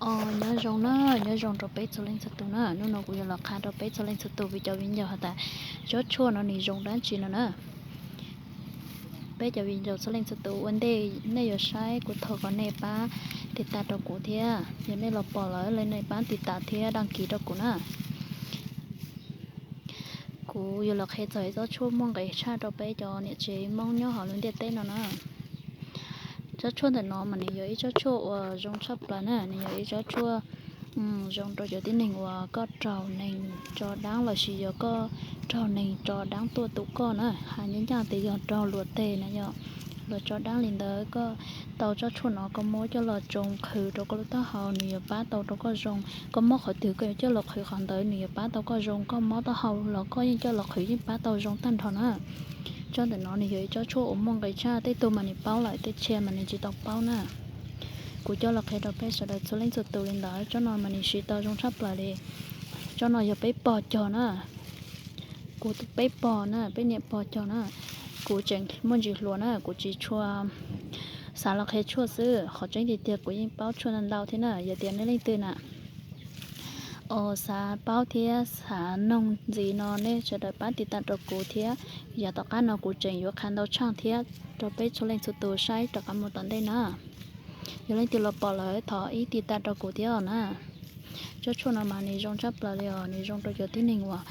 Os, nyob zoo na, nyob zoo rau peb txhua leej txhua tus na. Hnub no kuv yuav los qha rau peb txhua leej txhua tus, vim cov viv ncaus has tas tsob tshuaj no nws zoo dab tsi no na. Peb cov viv ncaus txhua leej txhua tus, ua ntej nej yuav saib kuv thov kom nej pab tiv tas rau kuv thiab. Yog nej los pom lawm, nej pab tiv tas thiab dag kis rau kuv na. Kuv yuav los qhia txog ib tsob tshuaj muaj nqis tshaj rau peb cov niam tsev Hmoob nyob hauv lub ntiaj teb no na. Tsob tshuaj ntawm no mas nws yog ib tsob tshuaj uas zoo tshaj plaws na, nws yog ib tsob tshuaj zoo rau cov tib neeg uas koj raug neeg tso dab lossis yog koj raug neeg tso dab tuaj tus koj na, hais ncaj ncaj tias yog raug luag teg na yom. Luag tso dab li ntawd, koj tau tsob tshuaj no koj muab coj los tsoo qhwv rau koj lub taub hau, nws yuav pab tau rau koj zoo. Koj mob qhov twg koj yuav coj los qhwv qhov ntawd, nws yuav pab tau koj zoo. Koj mob taub hau los koj yeej coj los qhwv yeej pab tau zoo tag nrho na. Tsob ntawm no nws yog ib tsob tshuaj uas muaj nqis tshaj, tej tug mas nws paub lawm, tej tshia mas nws tsis tau paub na. Kuv coj los qhia rau peb sawv daws txhua leej txhua tus li ntawd. Tsob no mas nws siv tau zoo tshaj plaws li. Tsob no yog peb pog cog na. Kuv peb pog na, peb niam pog cog na. Kuv tseem muaj ntsis hluas na, kuv tsis tshua xav los qhia tshuaj xwb. Qhov tseeb tiag tiag kuv yeej paub tshuaj ntau ntau thiab na. Yog tias nej leej twg na os xav paub thiab xav noog ntxiv no, nej sawv daws pab tiv tas rau kuv thiab. Yav tom qab no kuv tseem yuav qha ntau tshaj thiab rau peb txhua leej txhua tus saib rov qab mus tom ntej na. Yog leej twg los pom lawm thov ib tiv tas rau kuv thiab os na. Tsob tshuaj no mas nws zoo tshaj plaws li os, nws zoo rau cov tib neeg uas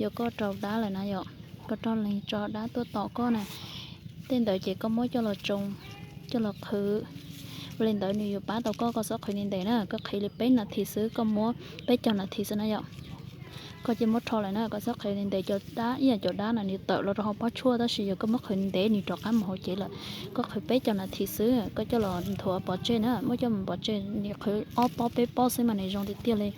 yog koj raug dab lawm na yom, koj raug neeg tso dab tuaj tom koj na. Tej ntawd ces koj muab coj los tsoo, coj los qhwv. Ua li ntawd nws yuav pab tau koj, koj txhob qhwv ntev ntev na, koj qhwv li peb nas this xwb, koj muab peb caug nas this xwb na yom. Koj cia muab rho lawm na, koj txhob qhwv ntev ntev, cov dab ib yam cov dab na nws tawm los rau hauv pob tshuaj, tab sis yog koj muab qhwv ntev nws rov qab mus hauv cev lawm. Koj qhwv peb caug nas this xwb, koj coj los nthuav pov tseg na, muab coj mus pov tseg, nws qhwv ob pob peb pob xwb mas nws zoo tiag tiag li.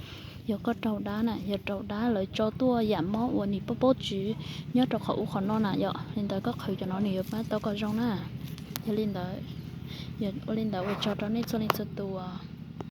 Yog koj raug dab na, yog raug dab lawv tso tuaj yam mob uas nws paub paub tswv nyob rau qhov ub qhov no na yom, li ntawd koj qhwv cov no nws yuav pab tau koj zoo na. Yog li ntawd, ua li ntawd ua tsaug rau nej txhua leej txhua tus.